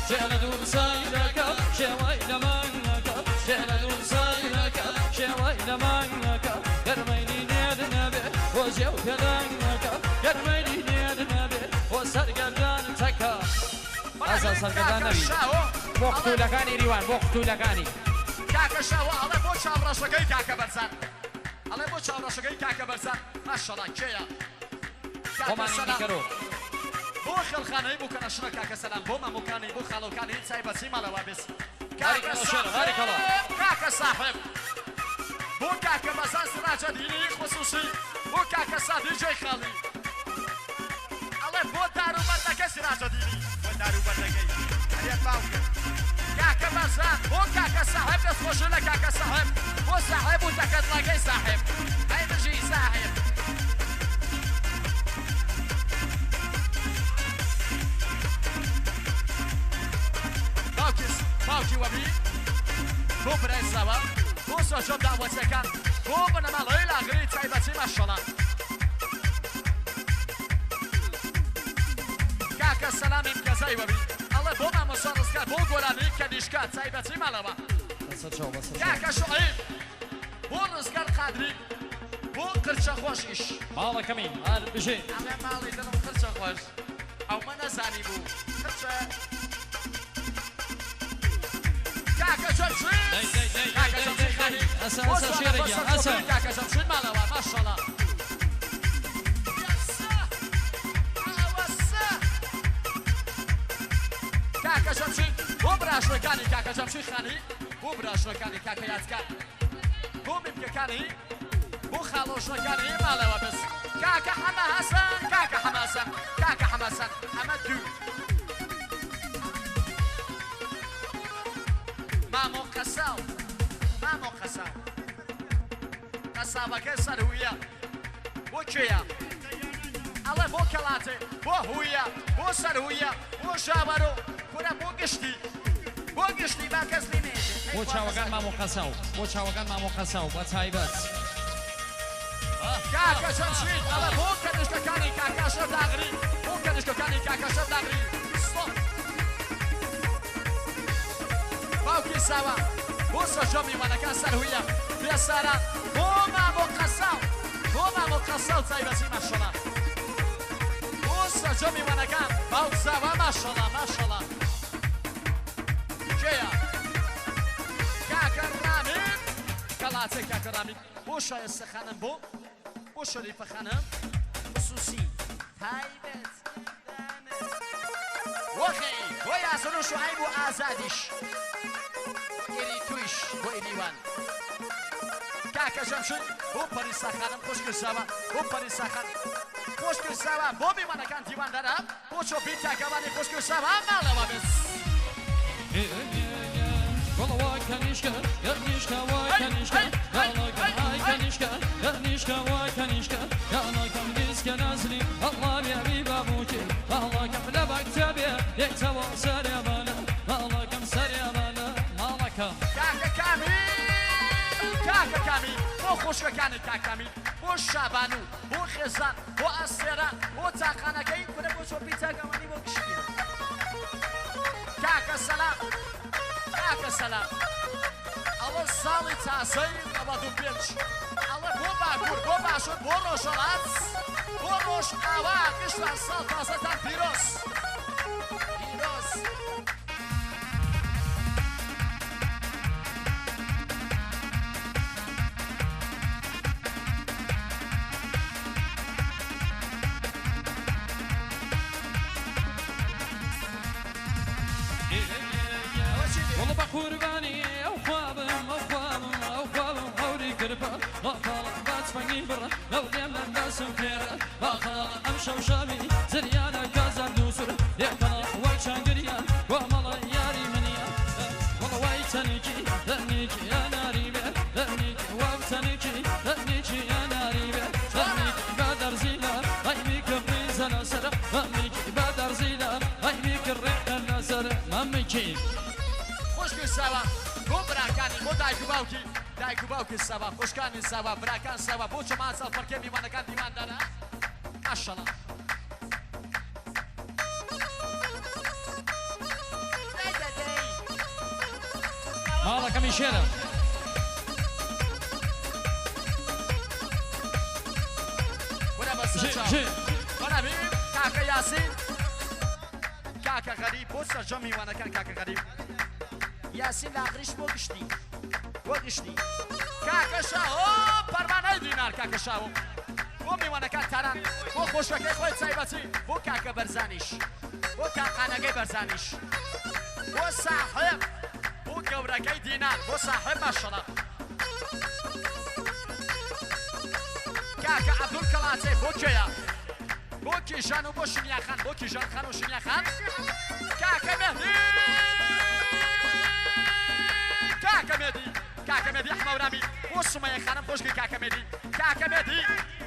شێلە دوور سایرەکە شێوەی لە مانگەکە شێلە دوور سایرەکە شێوەی لە مانگەکە گەرمەیلی نێر نەبێ بۆ جێ و پێدەنگەکە گەرمەیلی نێر نەبێ بۆ سەرگەردان تەکە ئازا سەرگەردان نەبی بۆ قوتولەکانی ریوان بۆ قوتولەکانی کاکە شاوە ئەڵێ بۆ چاوڕەشەکەی کاکە بەرزان ئەڵێ بۆ چاوڕەشەکەی کاکە بەرزان ماشەڵا کێیە کاکە سەلام بۆ خێڵخانەی بۆ کەنەشنە کاکە سەلام بۆ مامۆکانی بۆ خاڵۆکانی چای بەچی ماڵەوە بێس کاکە ساحب کاکە ساحب بۆ کاکە بەزان سراجەدینی خصوصی بۆ کاکە سادی جێی خاڵی ئەڵێ بۆ داروبەردەکە سراجەدینی بۆ داروبەردەکەی ئەرێ باوکە کاکە بەزان بۆ کاکە ساحب دەستخۆشی لە کاکە ساحب بۆ ساحب و تەکەتڵەکەی ساحب ئەی بژی ساحب باوکی باوکی وەبی بۆ برای ساوە بۆ سەرجەم داوەتەکان بۆ بنەماڵەی لاغری تایبەتی ماشەڵا کاکە سەلامی بکەزای وەبی ئەڵێ بۆ مامۆستا ڕزگار بۆ گۆرانی کەنیشکا تایبەتی ماڵەوە کاکە شعیب بۆ ڕزگار قادری بۆ قرچە خۆشیش ماڵەکەمی هەر بژێ ئەڵێ ماڵی دڵم قرچە خۆش ئەومە نەزانی بوو قرچە کاکە جەمشید کاکە جەمشید خانی ئەسا ئەسا شێرە گیان ئەسا کاکە جەمشید ماڵەوە ماشەڵا کاکە جەمشید بۆ براشنەکانی کاکە جەمشید خانی بۆ براشنەکانی کاکە یادگار بۆ ممکەکانی بۆ خاڵۆشەکانی ماڵەوە بەس کاکە حەمە حەسەن کاکە حەمە حەسەن کاکە حەمە حەسەن ئەمە دوو مامۆ قەساو مامۆ قەساو قەساوەکە سەرهویە بۆ کێیە ئەڵێ بۆ کەڵاتێ بۆ هویە بۆ سەرهویە بۆ ژاوەرۆ کورە بۆ گشتی بۆ گشتی با کەس لێ نەیەتێ بۆ چاوەکان مامۆ قەساو بۆ چاوەکان مامۆ قەساو بە تایبەت کاکە جەمشید ئەڵێ بۆ کەنیشکەکانی کاکە ئەشرەف داغری بۆ کەنیشکەکانی کاکە ئەشرەف داغری ستۆپ باوکی ساوا بۆ سەرجەم میوانەکان سەرهویە بێسارە بۆ مامۆ قەساو بۆ مامۆ قەساو تایبەتی ماشەڵا بۆ سەرجەم میوانەکان باوک ساوا ماشەڵا ماشەڵا کێیە کاکە ڕامین کەڵاتێ کاکە ڕامین بۆ شایستە خانم بۆ بۆ شەریفە خانم خصوصی تایبەت وەخی بۆ یاسر و شعیب و ئازادیش بۆ ئێری تویش بۆ ئێریوان کاکە جەمشید بۆ پەریسا خانم خوشکر ساوا بۆ پەریسا خانم خوشکر ساوا بۆ میوانەکان دیواندارە بۆ چۆپی تاکەوانی خوشکر ساوا ماڵەوە بێت. گوڵەوە کەنیشکە گەرنیشکە وا کەنیشکە گاڵەکەم ئای کەنیشکە گەرنیشکە وا کەنیشکە گاڵەکەم دیسکە نازلی ئەڵڵا بێبی بابووکی ماڵەکەم لە بەکتەبێ یەکتەوە سەرێمانە ماڵەکەم سەرێمانە ماڵەکەم کاکە کامیل کاکە کامیل بۆ خوشکەکانی کاک کامیل بۆ شابانو بۆ خێزان بۆ ئەستێرە بۆ تاقانەکەی کورە بۆ چۆپی تاکەوانی بۆ گشتیان کاکە سەلام کاکە سەلام ئەوە ساڵی تازەی 95 ئەڵێ بۆ باکوور بۆ باشوور بۆ ڕۆژهەڵات بۆ ڕۆژئاوا گشتان ساڵ تازەتان پیرۆز پیرۆز. وەڵا بە قوربانی ئەو خوابم ئەو خوابم ئەو خوابم هەوری کرپە باخاڵە باتفەنگی بڕە لەو لێم لەم دەسم فێرە باخاڵە ئەم شەو شامی زریانە کازان دووسور یەکەڵە وەک چانگریان گۆمەڵە یاری منیان وەڵا وای تەنێکی دەنێکی ئەناری بێ دەنێکی وەم تەنێکی دەنێکی ئەناری بێ دەنێکی بە دەرزیلە ئەیمی کڕی لەسەر مەمیکی بە دەرزیلە ئەیمی کڕی لەسەر مەمیکی خوشکی ساوا بۆ براکانی بۆ دایک و باوکی دایک و باوکی ساوا خوشکانی ساوا براکان ساوا بۆ چەمان ساڵ پەرکێ میوانەکان دیواندارە ماشەڵا. ماڵەکەمی شێرە. وەرە بەسەر بەنابیم کاکە یاسین کاکە غەریب بۆ سەرجەم میوانەکان کاکە غەریب یاسین لاغریش بۆ گشتی بۆ گشتی کاکە شاهۆ پەروانەی دینار کاکە شاهۆ بۆ میوانەکان تاران بۆ خۆشەکەی خۆی تایبەتی بۆ کاکە بەرزانیش بۆ تاقانەکەی بەرزانیش بۆ ساحێب بۆ گەورەکەی دینار بۆ ساحێب ماشەڵا کاکە عەبدول کەڵاچێ بۆ کێیە بۆ کیژان و بۆ شنیاخان بۆ کیژان خان و شنیاخان کاکە مێهدی کاکە مێدی کاکە مێدی حەمەورامی بۆ سومەیە خانم خۆشکی کاکە مێدی کاکە مێدی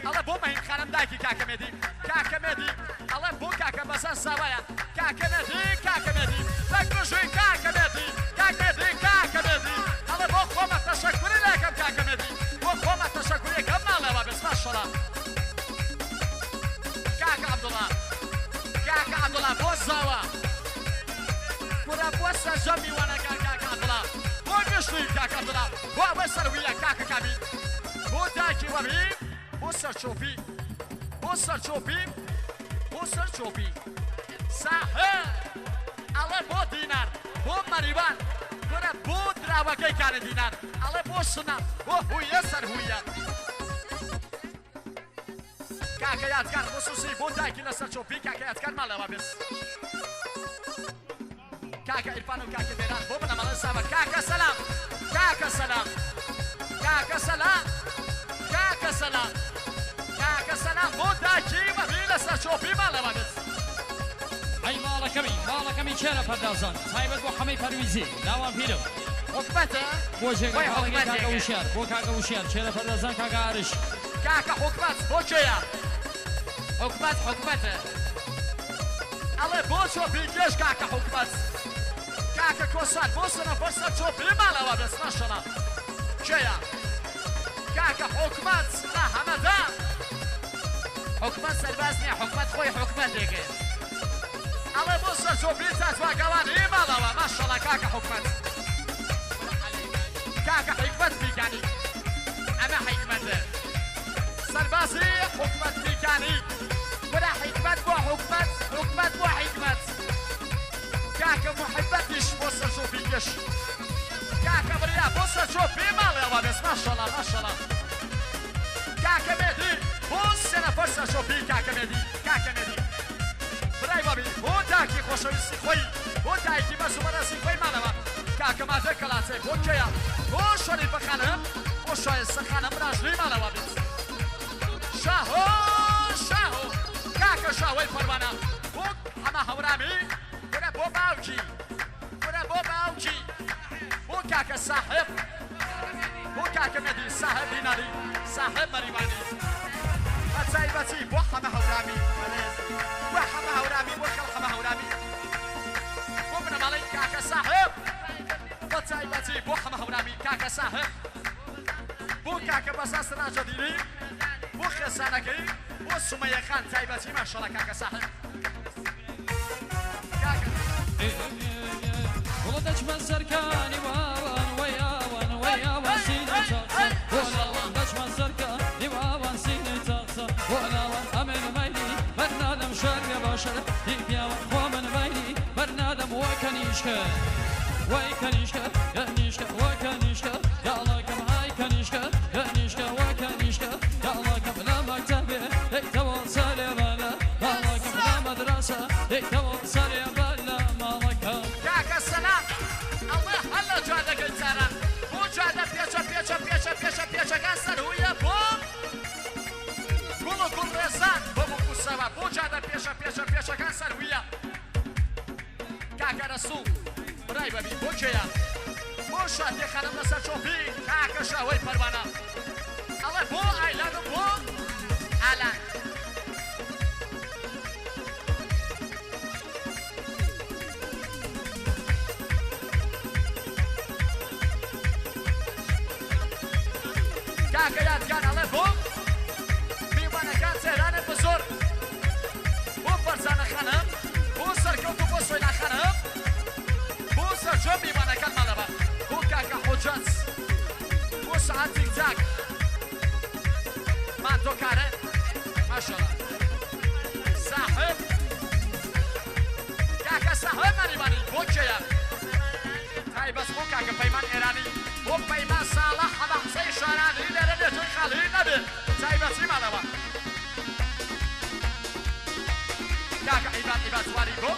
ئەڵێ بۆ مەهین خانم دایکی کاکە مێدی کاکە مێدی ئەڵێ بۆ کاکە بەسەر ساوایە کاکە مێدی کاکە مێدی بەگوژی کاکە مێدی کاک مێدی کاکە مێدی ئەڵێ بۆ خۆمە تەشەکوری لەکەم کاکە مێدی بۆ خۆمە تەشەکوریەکەم ماڵەوە بێس ماشەڵا کاکە عەبدوڵا کاکە عەبدوڵا بۆ زاوە کورە بۆ سەرجەم میوانەکان کاکە عەبدوڵا بۆ گشتی کاکە عەبدوڵا بۆ ئەوەی سەرویە کاکە کامی بۆ دایکی وەبی بۆ سەرچۆپی بۆ سەرچۆپی بۆ سەرچۆپی ساحێ ئەڵێ بۆ دینار بۆ مەریوان کورە بۆ دراوەکەی کانە دینار ئەڵێ بۆ شنە بۆ هویە سەر هویە کاکە یادگار خصوصی بۆ دایکی لەسەر چۆپی کاکە یادگار ماڵەوە بێت کاکە عیرفان و کاکە بێران بۆ بنەماڵەی ساوە کاکە سەلام کاکە سەلام کاکە سەلام کاکە سەلام کاکە سەلام بۆ دایکی وەبی لەسەر چۆپی ماڵەوە بێت. ئەی ماڵەکەمی ماڵەکەمی چێرە پەردازان تایبەت بۆ حەمەی پەرویزی لاوان پیرم حکومەتە بۆ جێگەی ماڵەکەی کاکە وشیار بۆ کاکە وشیار چێرە پەردازان کاکە ئارش کاکە حکومەت بۆ کێیە؟ حکومەت حکومەتە ئەڵێ بۆ چۆپی گێژ کاکە حکومەت کاکە کۆسان بۆ سەنەفەر سەر چۆپی ماڵەوە بێت ماشەڵا کێیە؟ کاکە حکومەت لە هەمەدان حکومەت سەرباز نییە حکومەت خۆی حکومەتێکە ئەڵێ بۆ سەر چۆپی تاتواگەوانی ماڵەوە ماشەڵا کاکە حکومەت کاکە حیکمەت میکانی ئەمە حیکمەتە سەربازی حکومەت میکانی کورە حیکمەت بۆ حکومەت حکومەت بۆ حیکمەت کاکە محبەتیش بۆ سەرچۆپی گەش کاکە بریا بۆ سەرچۆپی ماڵەوە بێت ماشەڵا ماشەڵا کاکە مێدی بۆ سێ نەفەر سەرچۆپی کاکە مێدی کاکە مێدی برای بابی بۆ داکی خۆشەویستی خۆی بۆ دایکی بەس و بەڕێزی خۆی ماڵەوە کاکە مادە کەڵاتێ بۆ کێیە بۆ شەریفە خانم بۆ شایستە خانم براژنی ماڵەوە بێت شاهۆ شاهۆ کاکە شاوەی پەروانە بۆ حەمە هەورامی کورە بۆ باوکی کورە بۆ باوکی بۆ کاکە ساحێب بۆ کاکە مێدی ساحێب دیناری ساحێب مەریوانی بە تایبەتی بۆ حەمە هەورامی بۆ حەمە هەورامی بۆ خێڵ حەمە هەورامی بۆ بنەماڵەی کاکە ساحێب بە تایبەتی بۆ حەمە هەورامی کاکە ساحێب بۆ کاکە بەسا سراجەدینی بۆ خێزانەکەی بۆ سومەیە خان تایبەتی ماشەڵا کاکە ساحێب کاکە وڵە دەچمە سەرکانی واوان وەیاوان وەیاوان سینەی تاقسە بۆ لاوان دەچمە سەرکانی واوان سینەی تاقسە بۆ لاوان ئەمن مەیلی بەرنادەم شەرگە باشەر دی پیاوان خوا من مەیلی بەرنادەم وەکەنیشکە وەی کەنیشکە کەنیشکە وەکەنیشکە یاڵاکەم های کەنیشکە کەنیشکە وەکەنیشکە یاڵاکەم لە مەکتەبێ دەیتەوە سەرێ بەلە ماڵەکەم لە مەدرەسە دەیتەوە سەرێ بەلە ماڵەکەم کاکە سەلام ئەڵێ هەر لە جادەکەی جاران بۆ جادە پێچە پێچە پێچە پێچە پێچەکان سەرهویە بۆ گوڵ و گوڵ ڕێزان بۆ بوو سەوە بۆ جادە پێچە پێچە پێچەکان سەرهویە کاکە ڕەسوڵ برای بەبی بۆ کێیە بۆ شاتێ خانم لەسەر چۆپی کاکە شاوەی پەروانە ئەڵێ بۆ ئایلان و بۆ ئالان کاکە یادگار ئەڵێ بۆ میوانەکان تێرانە بزۆر بۆ فەرزانە خانم بۆ سەرکەوت و بۆ سۆینا خانم بۆ سەرجەم میوانەکان ماڵەوە بۆ کاکە حجت بۆ سەعات تیک تاک مانتۆکارە ماشەڵا ساحب کاکە ساحب مەریوانی بۆ کێیە؟ تایبەت بۆ کاکە پەیمان ئێرانی بۆ پەیمان ساڵح حەمە حسەی شارانی لێرە بێتۆی خاڵی نەبێ تایبەتی ماڵەوە کاکە عیباد عیباد سواری بۆ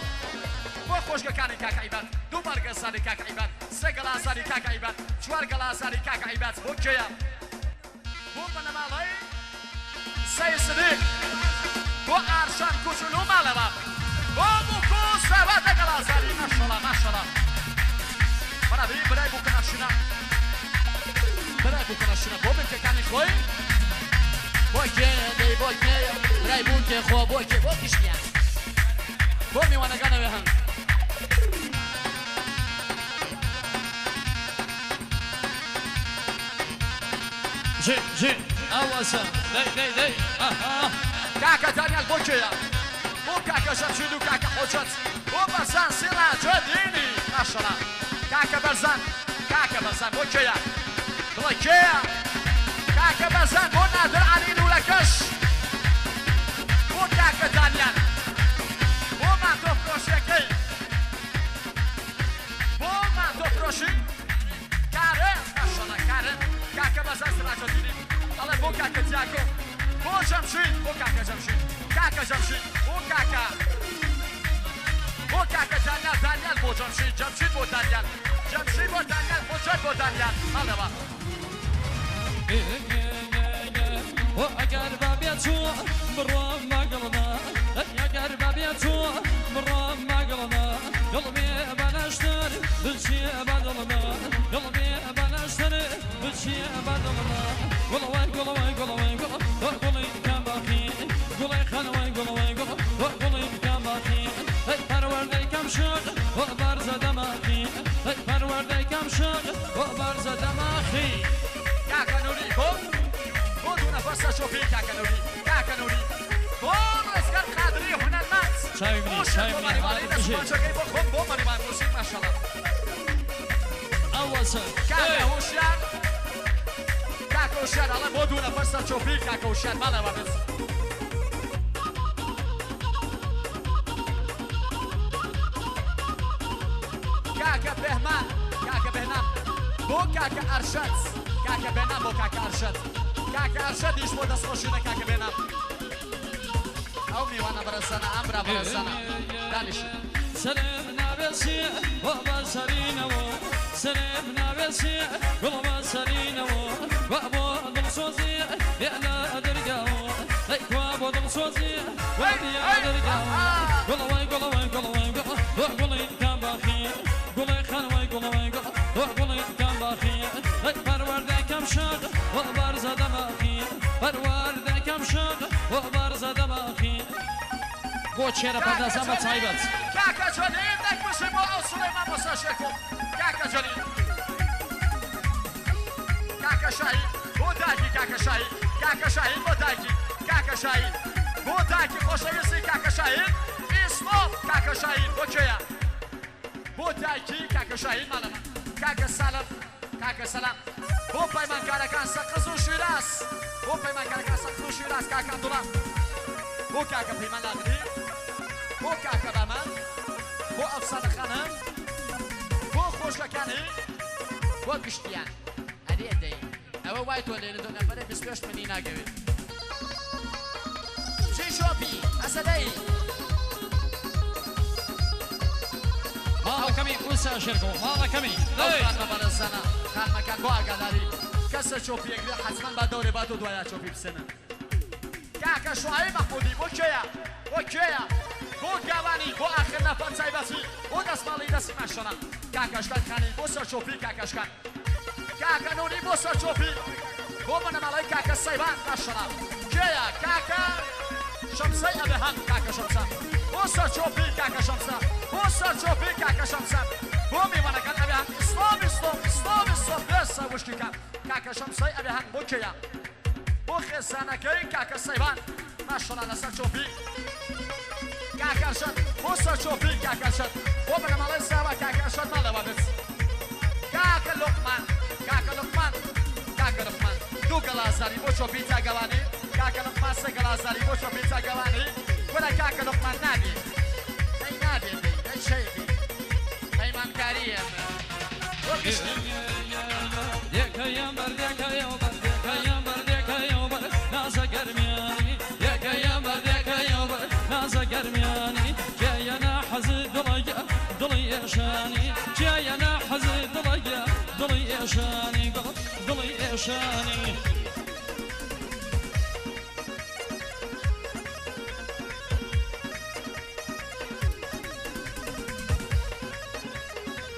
بۆ خۆشگەکانی کاکە عیباد دوو بەرگەسانی کاکە عیباد سێ گەڵاسانی کاکە عیباد چوار گەڵاسانی کاکە عیباد بۆ کێیە؟ بۆ بنەماڵەی سەی سدیق بۆ ئارشان کوچولو ماڵەوە بۆ بووکو ساواتە گەڵاسانی ماشەڵا ماشەڵا بەڕابی برای بووکە ئەرشینا برای بووکە ئەرشینا بۆ بنکەکانی خۆی بۆ کێ دەی بۆ کێ برای بووکێ خۆ بۆ کێ بۆ گشتیان بۆ میوانەکانەوێ هەن جی جی ئەوەسە دەی دەی دەی ئەها کاکە دانیال بۆ کێیە؟ بۆ کاکە شەمشید و کاکە حۆجەت بۆ بەرزان سیڕاجەدینی ماشەڵا کاکە بەرزان کاکە بەرزان بۆ کێیە؟ بڵێ کێیە؟ کاکە بەرزان بۆ نادر عەلی لوولەکەش بۆ کاکە دانیال بۆ ماتۆ فرۆشیەکەی بۆ ماتۆ فرۆشی کارە ماشەڵا کارە کاکە بەرزان سیڕاجەدینی ئەڵێ بۆ کاکە دیاکۆ بۆ جەمشید بۆ کاکە جەمشید کاکە جەمشید بۆ کاکە بۆ کاکە دانیال دانیال بۆ جەمشید جەمشید بۆ دانیال جەمشید بۆ دانیال حجەت بۆ دانیال ماڵەوە ئەگەر بابێت بڕۆم ماگەڵما ئەگەر بابێت بڕۆم ماگەڵما دڵمێ بەنەشتر بچێ بەدڵما دڵمێ بەنەشتر بچێ بەدڵما گوڵەوەی گوڵەوەی گوڵەوەی گوڵ گوڵی کامباخی گوڵی خانەوەی گوڵەوەی گوڵ گوڵی کامباخی ئەی پەروەردەی کەم شەق بەرزە دەماخی ئەی پەروەردەی کەم شەق بەرزە دەماخی کاکە نوری بۆ بۆ دوو نەفەر سەرچۆپی کاکە نوری کاکە نوری بۆ ڕزگار قادری هونەرمەند چاوی منی، بۆ چاوی شێرکۆ منی، مەریوانی دەستماچەکەی بۆ خۆم بۆ مەریوان موسیک ماشەڵا ئەوەسە کاکە هۆشیار کاکە هۆشیار ئەڵێ بۆ دوو نەفەر سەرچۆپی کاکە هۆشیار ماڵەوە بێت کاکە بێهمان کاکە بێهنام بۆ کاکە ئەرشەد کاکە بێنام بۆ کاکە ئەرشەد کاکە ئەرشەدیش بۆ دەستخۆشی لە کاکە بێنام ئەو میوانە بەرەسەنە ئەم برا بەرەسەنە دانیشن سلام نابێسێ وە سلام نابێسێ گوڵ بەسەرینەوە وە بۆ دڵسۆزی لە دەرگاوە ئەی کوا بۆ دڵسۆزی وە بیا دەرگاوە گوڵەوەی گوڵەوەی گوڵەوەی گوڵ گوڵی کامباخی گوڵی خانەوەی گوڵەوەی گوڵ گوڵی کامباخی ئەی پەروەردەکەم شەق وە بەرزە دەماخی پەروەردەکەم شەق وە بەرزە دەماخی بۆ چێرە پەردازان بە تایبەت کاکە جەلیل دەک بژی بۆ ئەو سولەیمان مۆسا شێرکۆ کاکە جەلیل کاکە شاهین بۆ دایکی کاکە شاهین کاکە شاهین بۆ دایکی کاکە شاهین بۆ دایکی خۆشەویستی کاکە شاهین ئیسلام کاکە شاهین بۆ کێیە؟ بۆ دایکی کاکە شاهین ماڵەمە کاکە سالم کاکە سەلام بۆ پەیمانکارەکان سەقز و شیراز بۆ پەیمانکارەکان سەقز و شیراز کاکە عەبدوڵا بۆ کاکە پەیمان لاغری بۆ کاکە بامان بۆ ئەفسانە خانم بۆ خۆشەکانی بۆ گشتیان ئەرێ دەی ئەوە وای تۆ لێرە دوو نەفەرە 25 منی ناگەوێت چی شۆپی ئەسەدەی ماڵەکەمی ئوسا شێرکۆ ماڵەکەمی ئەو خانمە بەڕێزانە خانمەکان بۆ ئاگاداری کەسە چۆپیەکرێ حەتمەن با دەورێ با تۆ دوایە چۆپی بسێنن کاکە شوعەی مەحموودی بۆ کێیە؟ بۆ کێیە؟ بۆ گاوانی بۆ ئاخر نەفەر تایبەتی بۆ دەستماڵی دەستی ماشەڵا کاکەشکان خانی بۆ سەرچۆپی کاکەشکان کاکە نوری بۆ سەرچۆپی بۆ بنەماڵەی کاکە سەیبان ماشەڵا کێیە؟ کاکە شەمسەی ئەبێهان کاکە شەمسە بۆ سەرچۆپی کاکە شەمسە بۆ سەرچۆپی کاکە شەمسە بۆ میوانەکان ئەبێهان ئیسلام ئیسلام ئیسلام ئیسلام بێسە وشکیکە کاکە شەمسەی ئەبێهان بۆ کێیە؟ بۆ خێزانەکەی کاکە سەیبان ماشەڵا لەسەر چۆپی کاکە ئەرشەد بۆ سەرچۆپی کاکە ئەرشەد بۆ بنەماڵەی ساوا کاکە ئەرشەد ماڵەوە بێت کاکە لوقمان کاکە لوقمان کاکە لوقمان دوو گەڵازاری بۆ چۆپی چاگەوانی کاکە لوقمان سێ گەڵازاری بۆ چۆپی چاگەوانی وەرە کاکە لوقمان نابێ دەی نابێ دەی دەی شەیبی پەیمانکارییە بۆ گشتی یەکەیان بەر یەکەیەو بەر یەکەیان بەر یەکەیەو بەر نازە گەرمیانی یەکەیان بەر یەکەیەو بەر نازە گەرمیانی جێیە ناحەزی دڵەگە دڵی ئێشانی جێیە ناحەزی دڵەگە دڵی ئێشانی گوڵ دڵی ئێشانی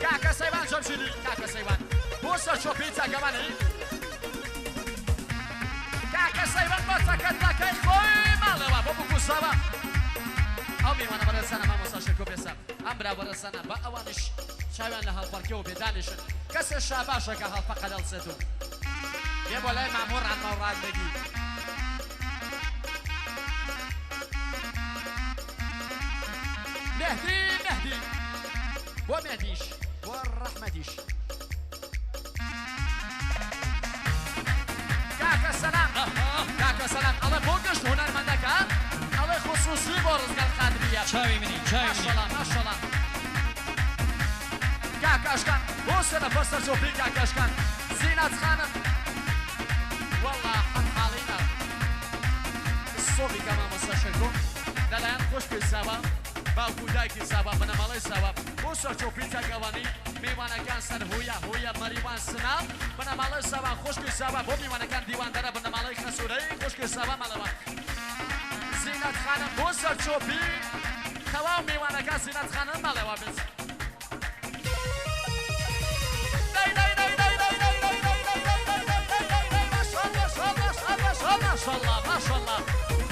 کاکە سەیوان جەمشیدی کاکە سەیوان بۆ سەرچۆپی چاکەوانی کاکە سەیوان بە چەکەتەکەی خۆی ماڵەوە بۆ بکوسەوە ئەو میوانە بەڕێزانە مامۆستا شێرکۆ بێسە ئەم برا بەڕێزانە بە ئەوانیش چاویان لە هەڵپەڕکێ و بێدانیشن کەسێ شاباشەکە هەڵپەقە دەڵسێت و بێ بۆ لای مامۆ ڕانمەوڕاندەگی مهدی مهدی بۆ مهدیش بۆ ڕەحمەتیش کاکە سەلام کاکە سەلام ئەڵێ بۆ گشت هونەرمەندەکان ئەڵێ خصوصی بۆ ڕزگار قادریە چاوی منی چاوی منی ماشەڵا ماشەڵا کاکاشکان بۆ سەرە بۆ سەرچۆپی کاکاشکان زینەت خانم وەڵا حەم حاڵینە سۆبی کە مامۆستا شێرکۆ لەلایەن خۆشکی ساوا باوک و دایکی ساوا بنەماڵەی ساوا بۆ سەرچۆپی چاکەوانی میوانەکان سەر هویە هویە مەریوان سنا بنەماڵەی ساوا خۆشکی ساوا بۆ میوانەکان دیواندەرە بنەماڵەی خەسوورەی خۆشکی ساوا ماڵەوە زینەت خانم بۆ سەرچۆپی تەواو میوانەکان زینەت خانم ماڵەوە بێت دەی دەی دەی دەی دەی دەی دەی دەی دەی دەی دەی دەی دەی دەی دەی ماشەڵڵا ماشەڵڵا ماشەڵڵا ماشەڵڵا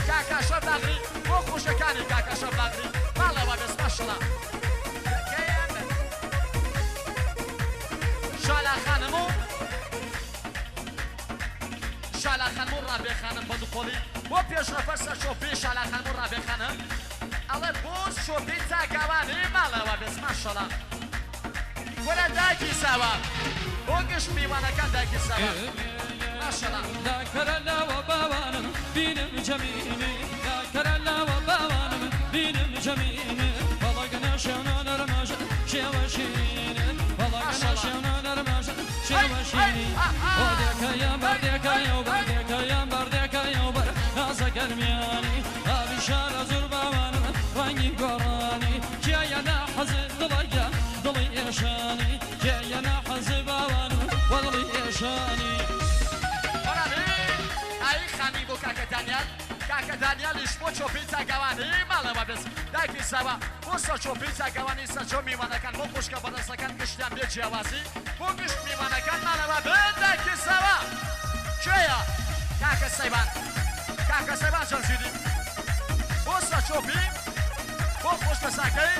کاکە شەف لاغری بۆ خوشەکانی کاکە شەف لاغری ماڵەوە بێت ماشەڵڵا شالا خانم و شالا خانم و ڕابێ خانم بە دوقۆڵی بۆ پێشڕەفەر سەرچۆپی شالا خانم و ڕابێ خانم ئەڵێ بۆ شۆپی چاکاوانی ماڵەوە بێت ماشەڵڵا وەرە دایکی ساوا بۆ گشت میوانەکان دایکی ساوا ماشەڵڵا ذاكر لا وباوانم بينم جميني ذاكر لا وباوانم بينم جميني بلغنا شونا نرماش شوشين بلغنا شونا نرماش شوشيني وديك يا برديك يا برديك يا برديك يا بر نازك گەرمیانی ئابی شارە زۆر باوانم ڕەنگی گۆڕانی جێیە ناحەزی دڵەگە دڵی ئێشانی جێیە ناحەزی باوانم وە دڵی ئێشانی. ئای خانی بۆ کاکە دانیال کاکە دانیالیش بۆ چۆپی چاگەوانی ماڵەوە بێت دایکی ساوا بۆ سەرچۆپی چاگەوانی سەرچۆ میوانەکان بۆ خوشکە بەدەستەکان گشتیان بێ جیاوازی بۆ گشت میوانەکان ماڵەوە بێت دایکی ساوا کێیە کاکە سەیوان کاکە سەیوان جەمشیدی بۆ سەرچۆپی بۆ خۆشکەساکەی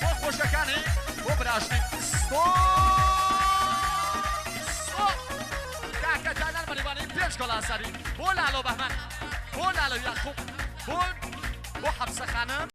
بۆ خۆشەکانی بۆ براژنی ستۆپ کاکە دانیال مەریوانی پێنج گۆڵ ئازاری بۆ لالۆ بەهمەن بۆ لالۆ یاقوب بۆ حەبسە خانم.